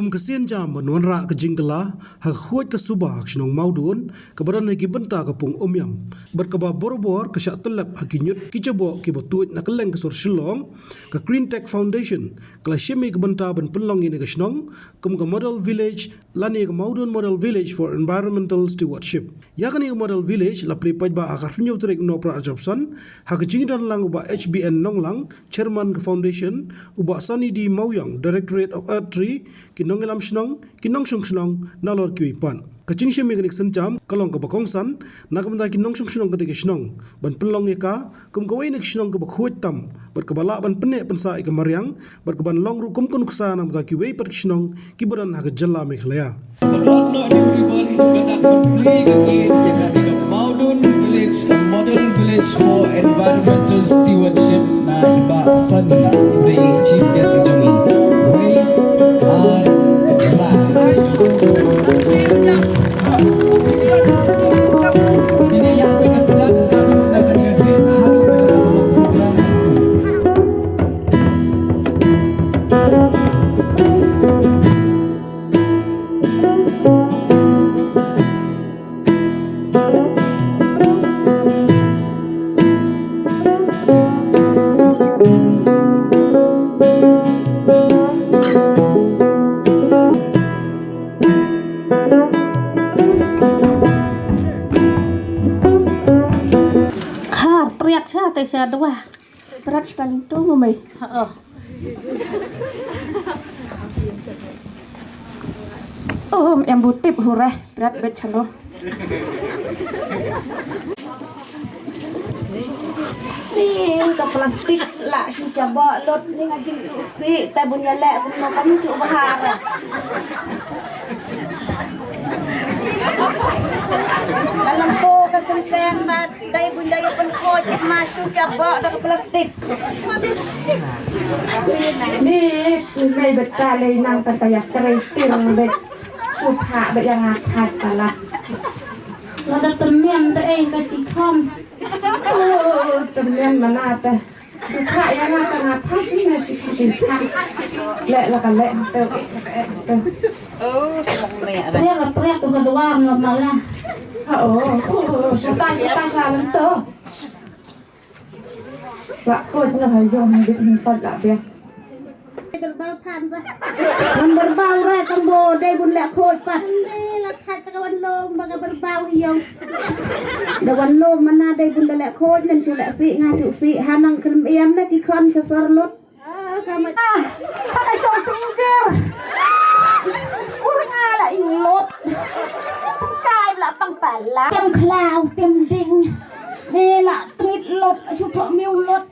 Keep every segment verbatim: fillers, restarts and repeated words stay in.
Kum ka sienjam ban wanrah ka jingkylla ha ka khuid ka suba ha ka shnong Mawdun, kaba don ha ki bynta ka pung Umiam, bad kaba borabor ka shah tyllep ha ki ñiut ki jaboh kiba tuid na kylleng ka sor Shillong, ka Green Tech Foundation ka la shim ïa ka bynta ban pynlong ïa kane ka shnong kum ka Model Village lane ka Mawdun Model Village for Environmental Stewardship. Ïa kane ka Model Village la plie paidbah ha ka hynñiew tarik u Nohprah arhajar arphew san ha ka jingdon lang u Bah H B N Nonglang, Chairman ka Foundation, u Bah Sunny D Mawiong, Directorate of Earth Tree, ki nongïalam shnong, ki nongshong shnong, nalor kiwei pat. Ka jingshim ïa kane ka sienjam ka long kaba kongsan na ka bynta ki nongshong shnong katei ka shnong ban pynlong ïa ka kum kawei na ki shnong kaba khuid tam bad kaba lah ban pynneh pynsah ïa ka mariang bad kaban long ruh kum ka nuksa na ka bynta kiwei pat ki shnong kiba don ha ka jylla Meghalaya. Mawdun Village, a model village for environmental stewardship, na i Bah Sunny, i Chief Guest jong ngi. Wei ar lai. Kha priak sa te sa dua. Brat sekali tu, Mami. Oh. Oh, em butip hureh, brat bet chalo. Ni ka plastik la shu jabok lut ni nga jingtuh si, te bun ïa leh kumno kam tuh bahar. Ka lampu ka sengkeng mat. Dei bun dei pynkhot ma shu jabok da ka plastik. Ni si mei beta lei nang kata ya kerei ting bet. Supha bet yang atat pala. Lada temian dei ka si kham. Oh, temian mana teh. Ka ïa nga ka nga thang ina shi shi thang. Leh la ka leh tu, eh, eh, tu. Oh, semok meh. Priak, priak tu kedua normal lah. Oh, oh, oh, suta, suta, salam tu. Wak khot noh ha ïong, dit hyntot lah biang. Berbau phan bah. Ngan berbau re tang bo, dei bun leh khot pat. Ande la khat ka wan lom, ba ka berbau ha ïong. Da wan lom mana dei bun da leh khot nen shu leh si nga tu si hanang khlem ïam na ki khon sha sor lut. Ah, ka ma. Ah, ka ka shong singger. Ur nga la ing lut. Kai la pang pala. Tem khlau, tem ding. Ne la tngit lut, shu thok miu lut.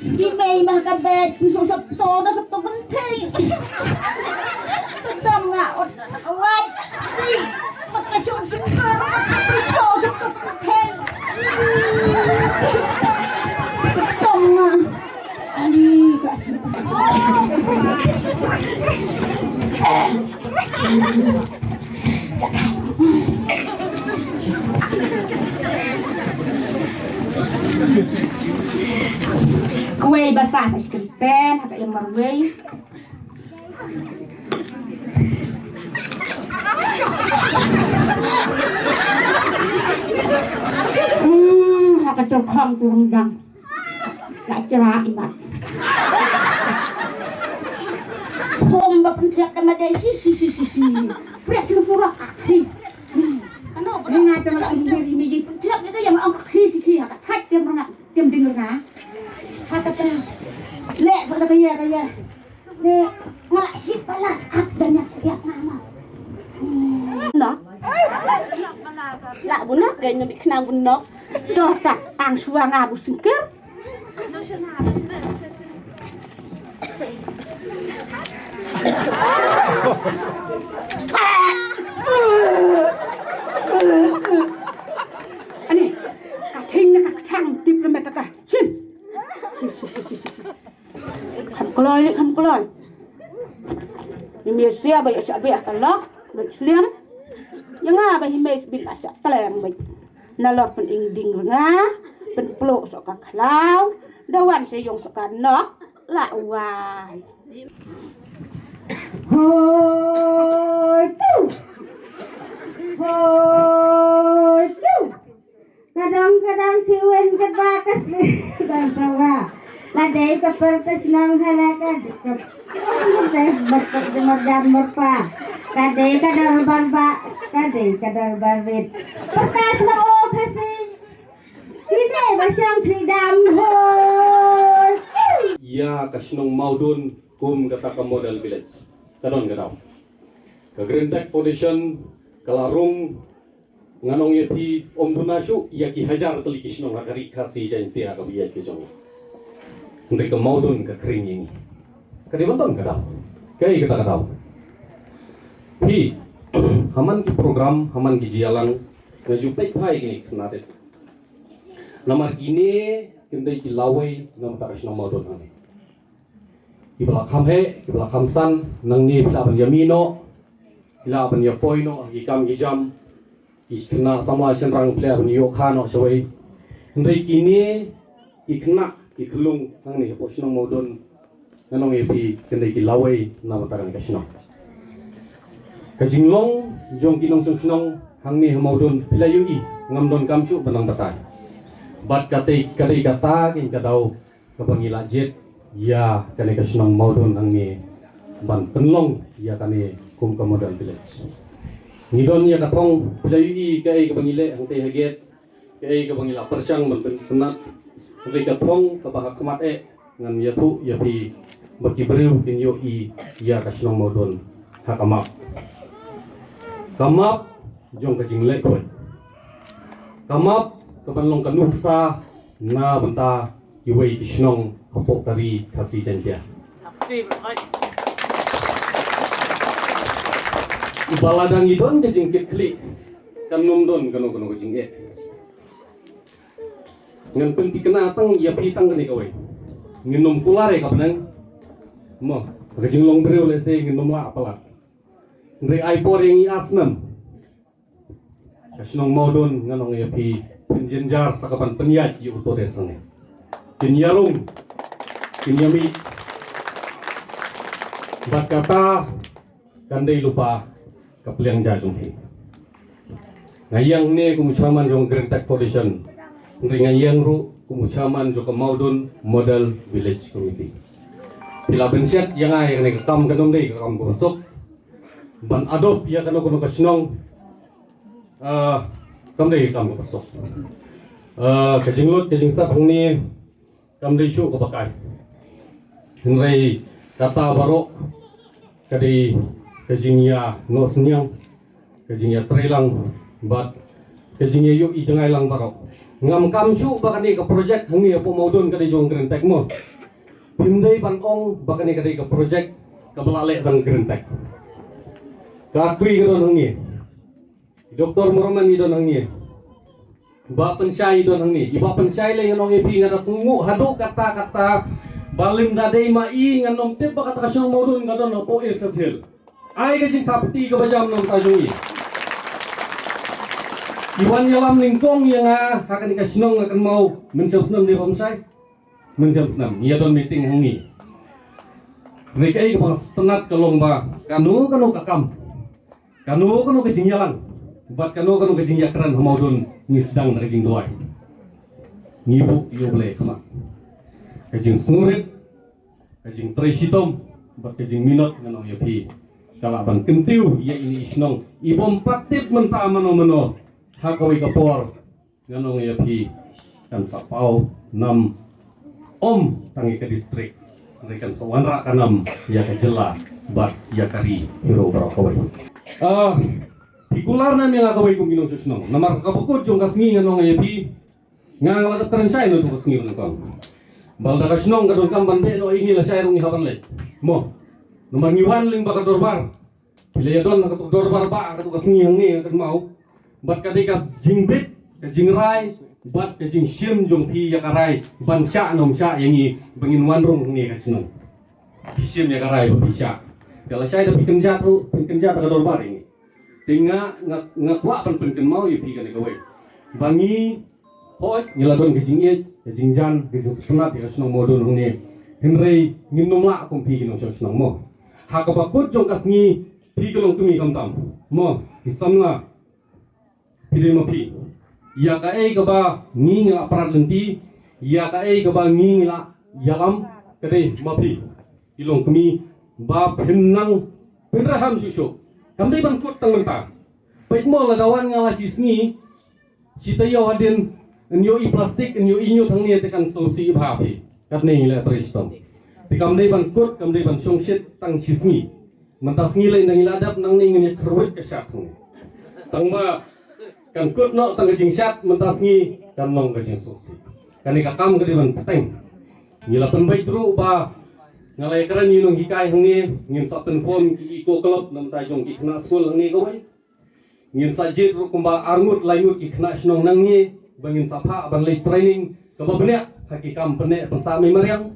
Ki mei ma ka bed, shu sep to, da sep to benthei. Tendam nga ot. Awai. Pat ka shong singkar, pat ka pyrshah, shu pat ka thei. Tong nga. Ani, ka sing. Kwei ba sa sa shkenten, ha ka ïa marwei. Hmm, ha ka tur kham tu rendang. La chra imat. Phom ba pynthiak ka made shi shi shi shi shi. Pres lu fura ka khi. Ano, ni nga te la ing diri mi ji pynthiak ka yang ang khi shi khi ha ka thait tem rnga, tem ding rnga. Ha ka te. Le sa ka ya ka ya. Ne, nga la shit palat, ap da nyak siap nama. Nok. La bu nok, ga ngi bi khnang bu nok. Toh ta, ang shuwa nga bu singkir. Ani, ka thing na ka kthang tip na me ka ka. Shin. Kham kloi, kham kloi. Ni me sia ba ïa sa beh ka lok, beh sliang. Ïa nga ba hi me sbit la sa tleng beh. Na lok pyn ing ding nga, pyn plo sok ka khlaw, da wan sa ïong sok ka nok, la wai. Ho. Hoi tu. Hoi tu. Kadang-kadang kiwen kedua kasih dan sawa. Kadai kaper kasnang hala kadai kaper. Kadai kadar barba. Kadai kadar barit. Pertas na o kasih. Kine ba siang freedom hoi. Ïa ka shnong Mawdun kum kata ka model village. Ka don ka daw. Ka Green Tech Foundation ka la rung, ngan ong ïa phi, ym duna shuh ïa ki hajar tylli ki shnong ha ka ri Khasi Jaiñtia kaba ïaid ka jong. Hynrei ka Mawdun ka khring ïa ngi. Ka dei ban don ka daw. Kaei kata ka daw? Phi, ha man ki program, ha man ki jingïalang, nga ju peit phai kine ki khynnah. Namar kine kin dei ki lawei na bynta ka shnong Mawdun hangne. Kiba la kham heh, kiba la kham san, nangne phi lah ban ïamih noh, phi lah ban ïapoi noh ha ki kam ki jam, ki khynnah samla shynrang phi lah ban ïoh kha noh shawei. Hynrei kine ki khynnah ki khyllung hangne hapoh shnong Mawdun, ngan ong ïa phi, kin dei ki lawei na bynta kane ka shnong. Ka jinglong jong ki nongshong shnong hangne ha Mawdun phi la ïohi, ngam don kam shuh ban nang batai. Bad ka dei, ka dei kata kein ka daw kaba ngi la jied ïa kane ka shnong Mawdun hangne ban pynlong ïa kane kum ka model village. Ngi don ïa ka thong, phi la ïohi kaei kaba ngi leh hangtei ha gate, kaei kaba ngi la pyrshang ban pyn-, pynnat. Hynrei ka thong kaba ha khmat eh, ngan ïathuh ïa phi ba ki briew kin ïohi ïa ka shnong Mawdun ha ka map. Ka map jong ka jingleh khuid. Ka map kaban long ka nuksa na bynta kiwei ki shnong hapoh ka ri Khasi Jaiñtia. Ba lada ngi don ka jingkitkhlieh, kan ym don kano kano ka jingeh. Ngan pynthikna tang ïa phi tang kane kawei. Ngin ym kular ïa ka bneng. Mo, ka jinglong briew lehse ngin ym lah palat. Hynrei ai por ïa ngi ar snem. Ka shnong Mawdun ngan ong ïa phi, pynjynjar sa kaban pynïaid ïa uto u dei sangeh. Kin ïarung, kin ïamih. Bad kata kan dei lypa ka pliang ja jong phi. Nga ïeng ne kum u chairman jong Green Tech Foundation. Hynrei nga ïeng ruh kum u chairman jong ka Mawdun Model Village Committee. Phi la pynshet ïa nga ïa kane ka kam, kan ym dei ka kam kaba suk. Ban adopt ïa kano kano ka shnong, ah, kam dei ka kam kaba suk. Ah, ka jinglut ka jingsep hangne kam dei shuh kaba kai. Hynrei kata baroh ka dei ka jingïa noh synñiang, ka jingïatreilang bad ka jingïaïohi jngai lang baroh. Ngam kam shuh ba kane ka project hangne hapoh Mawdun ka dei jong Green Tech mo. Phim dei ban ong ba kane ka dei ka project kaba la leh tang Green Tech. Ka Atri ka don hangne. Doctor Murman i don hangne. Bah Pynshai i don hangne. I Bah Pynshai lei ngan ong ïa phi, nga da sngewnguh haduh katta katta ba lymda dei ma i ngan ym tip ba kata ka shnong Mawdun ka don hapoh East Khasi Hills. Ai ka jingthap kti kaba jam na bynta jong i. I wan ïalam nyngkong ïa nga ha kane ka shnong, nga kynmaw mynshem snem, dei Bah Pynshai? Mynshem snem. Ngi ïa don meeting hangne. Hynrei kaei kaba nga sngewtynnat ka long ba kano kano ka kam, kano kano ka jingïalang bad kano kano ka jingïakren ha Mawdun ngi sdang da ka jingduwai. Ngi buh ïa U Blei ha khmat. Ka jingsngewrit, ka jingtrei shitom bad ka jingminot, ngan ong ïa phi, ka lah ban kyntiew ïa ine i shnong i bym pat tip mynta mano mano ha kawei ka por. Ngan ong ïa phi, kan sa paw nam ym tang ïa ka district, hynrei kan sa wanrah ka nam ïa ka jylla bad ïa ka ri hi ruh baroh kawei. Ah, phi kular nam ïa nga kawei kum ki nongshong shnong. Namar ka bakut jong ka sngi, ngan ong ïa phi, nga nga la dep kren shai na tu ka sngi ban kong. Ba lada ka shnong ka donkam ban beh noh ïa ngi, lashai ruh ngi hap ban leit. Mo. Namar ngi wan lyngba ka dorbar. Phi la ïa don ha kato ka dorbar ba ha kato ka sngi hangne, nga kynmaw. Bad ka dei ka jingbit, ka jingrai bad ka jingshim jong phi ïa ka rai ban shah ne ym shah ïa ngi ba ngin wan rung hangne ha ka shnong. Phi shim ïa ka rai ba phi shah. Ka lashai da phi kynjat ruh, phi kynjat ha ka dorbar ïa ngi. Te nga, nga, nga kwah ban pynkynmaw ïa phi kane kawei, ba ngi, hooid, ngi la don ka jingïeit, ka jingjan, ka jingsngewtynnat ïa ka shnong Mawdun hangne. Hynrei ngin ym lah kum phi ki nongshong shnong mo. Ha kaba kut jong ka sngi, Phi ki longkmie khamtam, mo, ki samla, phi dei ma phi. Ïa kaei kaba ngi ngi la prat lynti, ïa kaei kaba ngi ngi la ïalam, ka dei ma phi. Ki longkmie ba phin nang pynraham shuh shuh. Kam dei ban kut tang mynta. Peit mo, lada wan nga la shi sngi, shi taïew hadien, yn ïohi plastik, yn ïohi ñiut hangne te kan sngewsih bha phi. Katne ngi la trei shitom. Te kam dei ban kut, kam dei ban shongshit tang shi sngi. Mynta sngi lei nda ngi la dep, nangne ngin ïa kyrwit ka shad hangne. Tang ba kan kut noh tang ka jingshad, mynta sngi kan long ka jingsngewsih. Kane ka kam ka dei ban bteng. Ngi la pynbeit ruh ba nga la ïakren ïa i nonghikai hangne, ngin sa pynform ki Eco Club na bynta jong ki khynnah skul hangne kawei. Ngin sa jied ruh kumba arngut laingut ki khynnah shnong nangne ba ngin sa phah ban leit training kaba bniah ha ki kam pynneh pynsah mei mariang.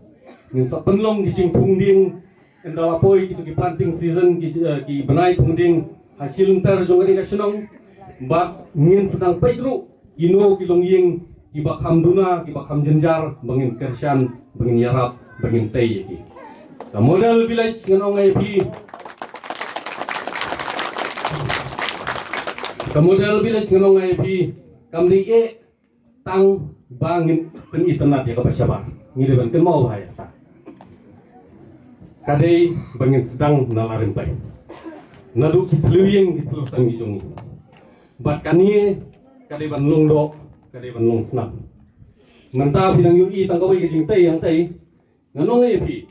Ngin sa pynlong ki jingphung dieng, ynda la poi kito ki planting season, ki, eh, ki bnai phung dieng ha shi lynter jong kane ka shnong. Bad ngin sa dang peit ruh kino ki longïing kiba kham duna, kiba kham jynjar, ba ngin kyrshan, ba ngin ïarap, ba ngin tei ïa ki. Ka model village ngan ong ïa phi. Ka model village ngan ong ïa phi. Kam dei eh tang ba ngin pynitynnad ïa kaba shabar. Ngi dei ban kynmaw bha ïa kata. Ka dei ba ngin sdang na la rympei. Naduh ki thliew ïing ki thliew sem ki jong ngi. Bad kane ka dei ban long doh, ka dei ban long snam. Mynta phi dang ïohi tang kawei ka jingtei hangtei. Ngan ong ïa phi,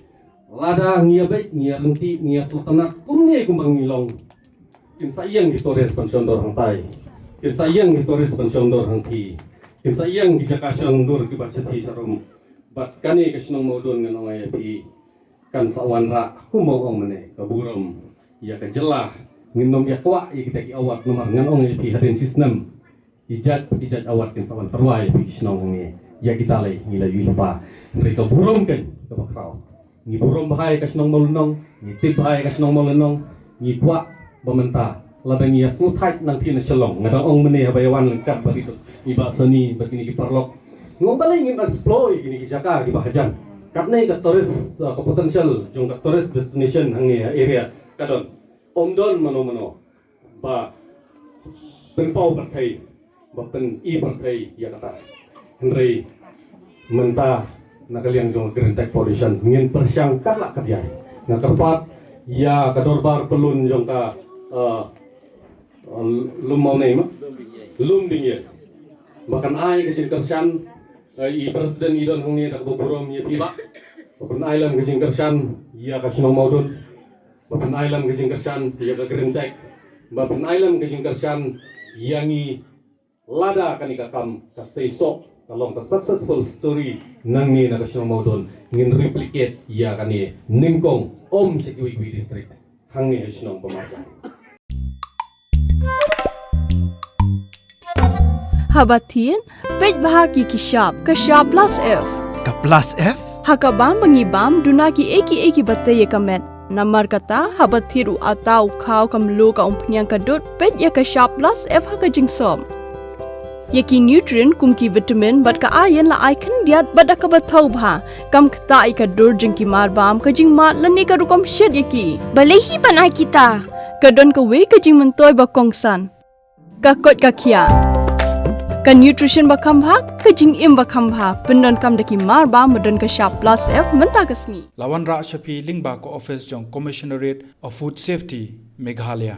lada ngi ïa beit, ngi ïa ryntih, ngi ïa sngewtynnad kumne kumba ngi long, kin sa ïeng ki tourist ban shon dor hangtai. Kin sa ïeng ki tourist ban shon dor hangtai. Kin sa ïeng ki jaka shon dur kiba shathie sharum. Bad kane ka shnong Mawdun ngan ong ïa phi, kan sa wanrah kumba ong mynne, ka burom ïa ka jylla. Ngin nym ïa kwah ïa kita ki award namar ngan ong ïa phi, hadien shi snem ki jait, ki jait award kin sa wan tyrwa ïa phi ki shnong hangne. Ïa kita lei ngi la ïohi lypa. Hynrei ka burom kein kaba khraw. Ngi burom bha ïa ka shnong Mawlynnong, ngi tip bha ïa ka shnong Mawlynnong, ngi kwah ba mynta lada ngi ïa sngewthait nangtei na Shillong. Nga dang ong mynne haba ïa wan lyngkot ba rit i Bah Sani bad kine ki paralok. Nga ong balei ngim explore ïa kine ki jaka kiba hajan. Katne ka tourist, uh, ka potential jong ka tourist destination hangne ha area ka don. Ym don mano mano ba pynpaw pyrthei, ba pyni pyrthei ïa kata. Hynrei mynta na ka liang jong Green Tech Foundation ngin pyrshang katba lah katba ïai. Nga kyrpad ïa ka dorbar pyllun jong ka, uh, uh, Lum Mawnei ma? Lum Dingïeit. Ba kan ai ka jingkyrshan, uh, i president i don hangne da kaba burom ïa phi bah. Ba kan ai lem ka jingkyrshan ïa ka shnong Mawdun. Ba pynai lem ka jingkyrshan ïa ka Green Tech. Ba pynai lem ka jingkyrshan ïa ngi lada kane ka kam ka seisoh ka long ka successful story nangne na ka shnong Mawdun ngin replicate ïa kane nyngkong ym sha kiwei kiwei district hangne ha shnong ba marjan. Haba thied, peit bha ki ki shap, ka shap plus F. Ka plus F? Ha ka bam ba ngi bam, duna kiei kiei kiba tei ïa ka met. Namar kata, haba thied u atta, u khaw, ka mluh, ka umphniang, ka dud, peit ïa ka shap plus F ha ka jingsop. Ïa ki nutrient kum ki vitamin bad ka iron la ai khyndiat bad da kaba thaw bha. Kam ktah ïa ka dur jong ki mar bam, ka jingmad lane ka rukom shet ïa ki. Balei hi ban ai kita? Ka don kawei ka jingmyntoi ba kongsan. Ka koit ka khiah. Ka nutrition ba kham bha, ka jingim ba kham bha, pyndonkam da ki mar bam ba don ka shap plus F mynta ka sngi. La wanrah sha phi lyngba ka office jong Commissionerate of Food Safety, Meghalaya.